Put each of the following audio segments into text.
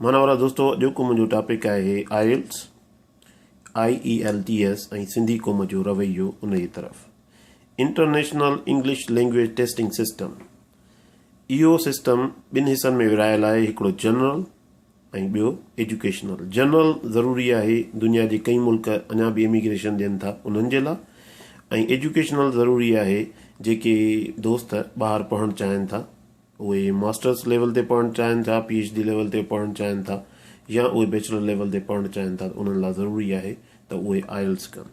مانوارا دوستو اڄوڪو منهنجو ٽاپڪ آهي آئلس، IELTS، ۽ Sindhi قوم جو رويو ان جي طرف. International English language testing system اهو سسٽم ٻن حصن ۾ ورهايل آهي هڪڙو جنرل ۽ ٻيو ايجوڪيشنل. جنرل ضروري آهي دنيا جي ڪئين ملڪ اڃا به اميگريشن ڏين ٿا انهن جي لا ۽ ايجوڪيشنل ضروري آهي جيڪي دوست ٻاهر پڙهڻ چاهين ٿا اهي ماسٽرس ليول تي پڙهڻ چاهين ٿا پي ايڇ ڊي ليول تي پڙهڻ چاهين ٿا يا اهي بيچلر ليول تي پڙهڻ چاهين ٿا ته انهن لا ضروري آهي ته اهي آئلس ڪن.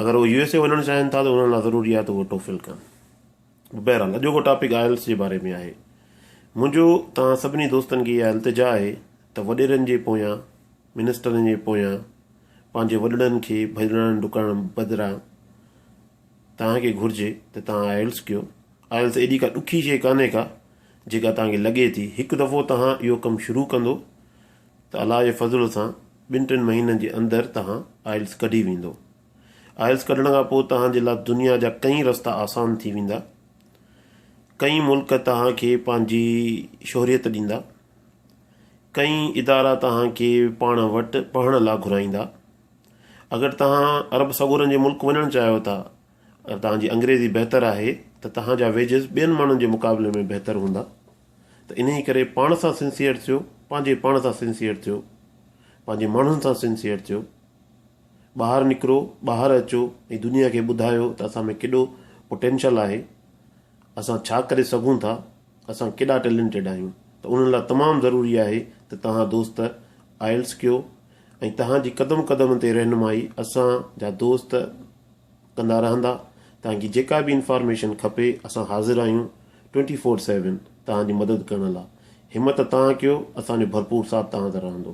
اگر اهي يو ايس اي وڃڻ چاهين ٿا ته انهن لا ضروري آهي ته اهي ٽوفل ڪن. بهرحال اڄوڪو ٽاپڪ آئلس جي باري ۾ آهي. منهنجو توهان سڀني دوستن کي اها التجا آهي ته وڏيرن جي پويان، منسٽرن جي پويان پنهنجي وڏڙن کي ڀڄڻ ڊڪڻ بدران توهان کي گهرجي ته توهان آئلس ڪيو. آئلس ايڏي ڪا ڏکي شيء ڪانهي ڪا جيڪا توهان کي لڳي ٿي. هڪ دفعو توهان اهو ڪم شروع ڪندو ته الله جي فضل سان ٻن ٽن مهينن جي اندر توهان آئلس ڪڍي ويندو. آئلس ڪڍڻ کان پوء توهان جي لاء دنيا جا ڪئين رستا آسان ٿي ويندا. ڪئين ملڪ توهان کي پنهنجي شهريت ڏيندا. ڪئين ادارا توهان کي پاڻ وٽ پڙهڻ لاء گهرائيندا. اگر توهان عرب سڳورن جي ملڪ وڃڻ چاهيو ٿا، اگر توهان جي انگريزي بهتر آهي ته توهان جا ويجز ٻين ماڻهن جي مقابلي ۾ بهتر هوندا ته انهي ڪري پاڻ سان سنسيئر ٿيو، پنهنجي پاڻ سان سنسيئر ٿيو، پنهنجي ماڻهن سان سنسيئر ٿيو، ٻاهر نڪرو، ٻاهر اچو ۽ دنيا کي ٻڌايو ته اسان ۾ ڪيڏو پوٽينشل آهي، اسان ڇا ڪري سگهون ٿا، اسان ڪيڏا ٽيلنٽيڊ آهيون ته انهن لاء تمام ضروري آهي ته توهان دوست آئلس ڪيو ۽ توهان جي قدم قدم تي رهنمائي اسان جا دوست ڪندا رهندا توهان کي جيڪا به انفارميشن کپي اسان حاضر آهيون ٽوئنٽي فور سيون توهان جي مدد ڪرڻ لاء همت توهان ڪيو اسان جو ڀرپور ساٿ توهان سان رهندو.